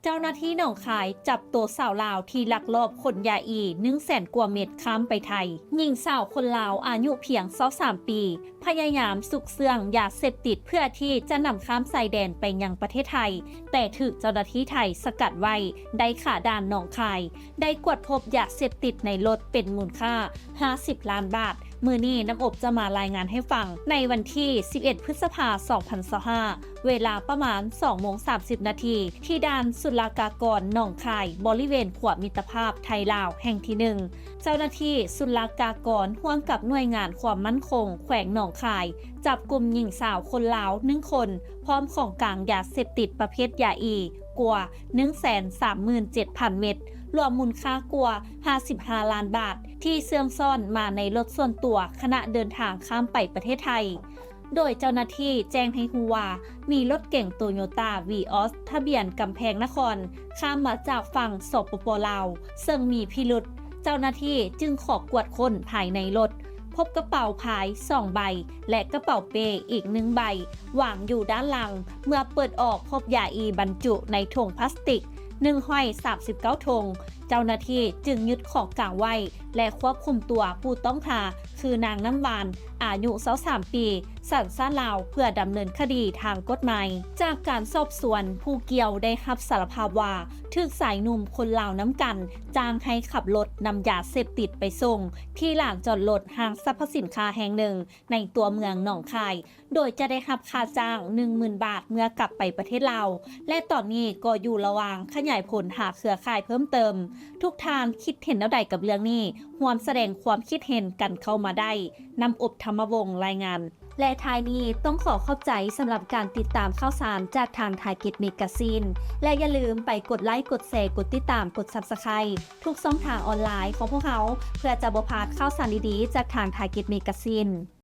ເຈົ້າໜ້າທີ່ໜອງຄາຍຈັບໂຕສາວລາວທີ່ລັກລອບຂົນຢາອີ ໜຶ່ງແສນກວ່າເມັດຂ້າມໄປໄທ. ຍິງສາວຄົນລາວອາຍຸພຽງຊາວສາມປີ ພະຍາຍາມຊຸກເຊື່ອງຢາເສບຕິດເພື່ອທີ່ຈະນຳຂ້າມຊາຍແດນໄປຍັງປະເທດໄທ, ແຕ່ຖືກເຈົ້າໜ້າທີ່ໄທສະກັດໄວ້ໄດ້ຄາດ່ານໜອງຄາຍ. ໄດ້ກວດພົບຢາເສບຕິດໃນລົດເປັນມູນຄ່າຫ້າສິບລ້ານບາດ. ມື້ນີ້ນ້ຳອົບຈະມາລາຍງານໃຫ້ຟັງ. ໃນວັນທີສິບເອັດ ພຶດສະພາ ສອງພັນຊາວຫ້າ ເວລາປະມານສອງໂມງສາມສິບນາທີ ທີ່ດ່ານສຸລາກາກອນໜອງຄາຍ ບໍລິເວນຂົວມິດຕະພາບໄທລາວແຫ່ງທີໜຶ່ງ ເຈົ້າໜ້າທີ່ສຸລາກາກອນຮ່ວມກັບໜ່ວຍງານຄວາມໝັ້ນຄົງແຂວງໜອງຄາຍ ຈັບກຸມຍິງສາວຄົນລາວໜຶ່ງຄົນ ພ້ອມຂອງກາງຢາເສບຕິດປະເພດຢາອີກວ່າໜຶ່ງແສນສາມໝື່ນເຈັດພັນເມັດ ລວມມູນຄ່າກວ່າຫ້າສິບຫ້າລ້ານບາດ ທີ່ເຊື່ອງຊ້ອນມາໃນລົດສ່ວນຕົວຂະນະເດີນທາງຂ້າມໄປປະເທດໄທ. ໂດຍເຈົ້າໜ້າທີ່ແຈ້ງໃຫ້ຮູ້ວ່າ ມີລົດເກັງໂຕໂຍຕ້າ ວີອອສ ທະບຽນກຳແພງນະຄອນ ຂ້າມມາຈາກຝັ່ງ ສປປ ລາວ ເຊິ່ງມີພິລຸດ. ເຈົ້າໜ້າທີ່ຈຶ່ງຂໍກວດຄົ້ນພາຍໃນລົດ, ພົບກະເປົາພາຍສອງໃບ ແລະ ກະເປົາເປ້ອີກໜຶ່ງໃບ ວາງຢູ່ດ້ານຫຼັງ. ເມື່ອເປີດອອກພົບຢາອີບັນຈຸໃນຖົງພລາສຕິກໜຶ່ງຮ້ອຍສາມສິບເກົ້າຖົງ. ເຈົ້າໜ້າທີ່ຈຶ່ງຍຶດຂອງກາງໄວ້ ແລະ ຄວບຄຸມຕົວຜູ້ຕ້ອງຫາ ຄືນາງນ້ຳຫວານ ອາຍຸຊາວສາມປີ ສັນຊາດລາວ ເພື່ອດຳເນີນຄະດີທາງກົດໝາຍ. ຈາກການສອບສວນ, ຜູ້ກ່ຽວໄດ້ຮັບສາລະພາບວ່າ ຖືກຊາຍໜຸ່ມຄົນລາວນຳກັນຈ້າງໃຫ້ຂັບລົດນຳຢາເສບຕິດໄປສົ່ງທີ່ລານຈອດລົດຫ້າງສັບພະສິນຄ້າແຫ່ງໜຶ່ງໃນຕົວເມືອງໜອງຄາຍ, ໂດຍຈະໄດ້ຮັບຄ່າຈ້າງໜຶ່ງໝື່ນບາດເມື່ອກັບໄປປະເທດລາວ ແລະ ຕອນນີ້ກໍຢູ່ລະຫວ່າງຂະຫຍາຍຜົນຫາເຄືອຂ່າຍເພີ່ມເຕີມ. ທຸກທ່ານຄິດເຫັນແນວໃດກັບເລື່ອງນີ້? ຮ່ວມສະແດງຄວາມຄິດເຫັນກັນເຂົ້າມາໄດ້. ນ້ຳອົບ ທຳມະວົງ ລາຍງານ. ແລະ ທ້າຍນີ້ຕ້ອງຂໍຂອບໃຈສຳລັບການຕິດຕາມຂ່າວສານຈາກທາງ Target Magazine ແລະ ຢ່າລືມໄປກົດໄລ, ກົດແຊ, ກົດຕິດຕາມ, ກົດ Subscribe ທຸກຊ່ອງທາງອອນລາຍຂອງພວກເຮົາ ເພື່ອຈະບໍ່ພາດຂ່າວສານດີໆຈາກທາງ Target Magazine.